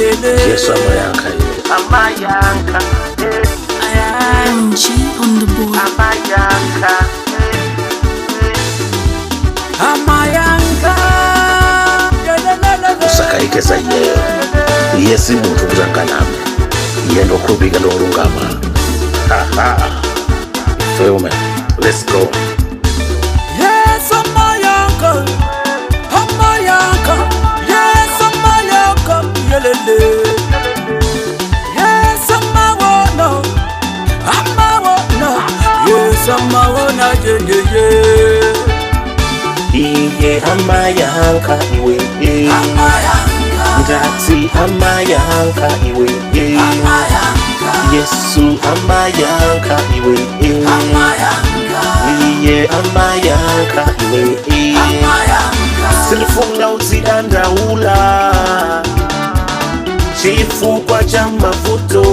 Yelele. Yesu amayankha iwe. Amayanka, eh, G on the board. amayanka, eh, eh. Amayanka. Yelelelele. Usakayike za iyeyo, iye si munthu kuti anganame, iye ndokhulupirika ndi wolungama. Haha. Filme, let's go. Yes, amayanka. Amayanka. Yes, amayanka. Yelele. Yes, amawona. Amawona. Yes, amawona. Yeah, yeah, yeah. Iye amayankha iwe. Amayanka. Ndati amayankha iwe. Amayanka. Yesu amayankha iwe. Amayanka. Iye amayankha iwe. Amayanka. Sindifuna uzidandaula chifukwa cha mavuto.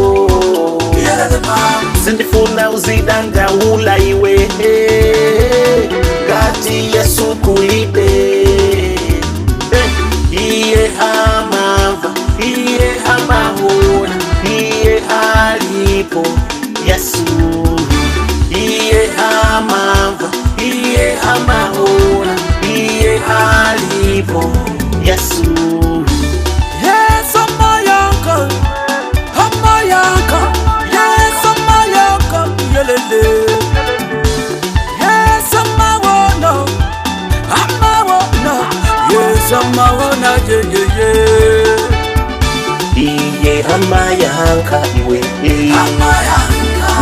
Yelele mama. Sindifuna uzidandaula iwe, ngati Yesu kulibe. Iye amamva, iye amaona, iye alipo Yesu. Iye amamva, iye amaona, iye alipo Yesu. Yes, amayanka. Amayanka. Yes, amayanka. Yelele. Yes, amawona. Amawona. Yes, amawona. Yeah, yeah, yeah. Iye amayankha iwe. Amayanka.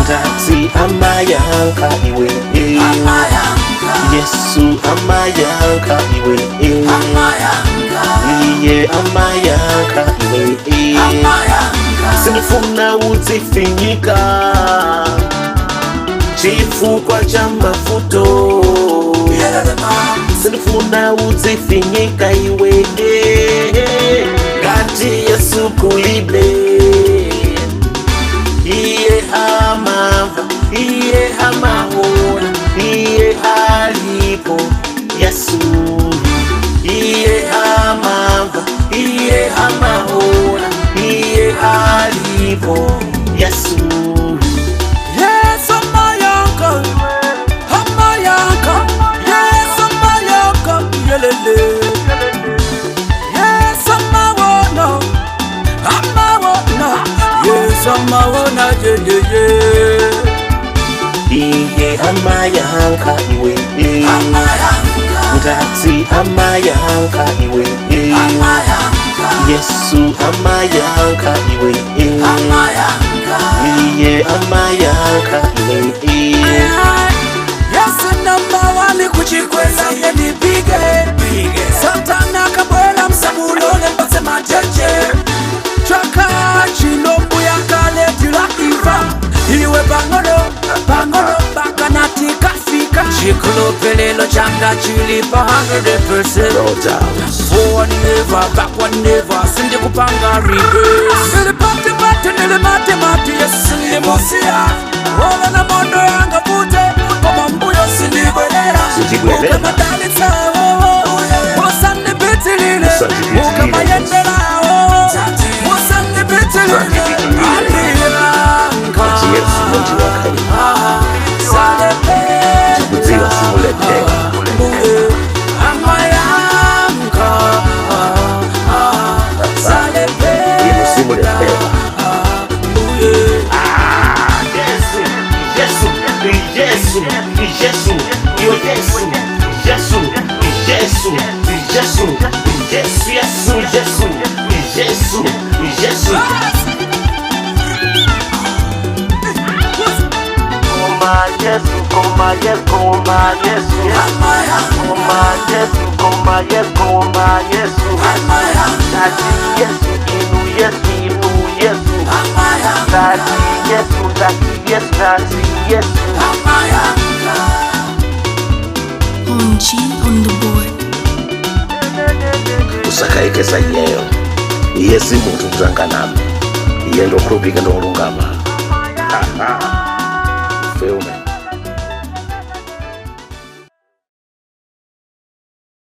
Ndati amayankha iwe. Amayanka. Yesu amayankha iwe. Amayanka. Iye amayankha iwe. Amayanka. Sindifuna udzifinyika chifukwa cha mavuto. Yelele mama. Sindifuna udzifinyika iwe, ngati Yesu kulibe. Iye amamva, iye amaona, iye alipo Yesu. Iye amamva, iye amaona, iye alipo Yesu. Yes, amayanka. Amayanka. Yes, amayanka. Yelele. Yes, amawona. Amawona. Yes, amawona. Yeah, yeah, yeah. Iye amayankha iwe. Amayanka. Ndati amayankha iwe. Amayanka. Yesu amayankha iwe. Amayanka. Iye amayankha iwe. Yes, namba wani kuchikweza ye nipige Santana kabwela msabulole mpase macheche Chaka chilombu ya kale tilaiva iwe pang'ono pang'ono mpaka natikafika chikhulupililo changa chili pa 100%. No doubt. Forward never, backward never, sindikupanga reverse. Nilipate mate, nilimate mate, yes sindimosiya. Ola na mondo yanga vute, koma mbuyo sindibwerera. Sindibwerera. Ukamadalitsa, oh, oh, usandipitilile. Usandipitilile. Ukamayendela, oh, oh, usandipitilile. Usandipitilile. Aliyanka. Ati Yesu mundiyankha iwe. Ah, salepela. Ndikudziwa simulephera. Amayanka. Inu simulephera. Ah, Yesu, Yesu, Yesu, Yesu, iwe Yesu, Yesu, Yesu, Yesu, Yesu, Yesu, Yesu, Yesu, Yesu. Koma Yesu, koma Yesu, koma Yesu. Koma Yesu, koma Yesu, koma Yesu. Tati Yesu, inu Yesu, inu Yesu. Tati Yesu, tati Yesu, tati Yesu. On G on the board. Usakayike za iyeyo, iye si munthu kuti anganame, iye ndokhulupirika ndi wolungama. Aha.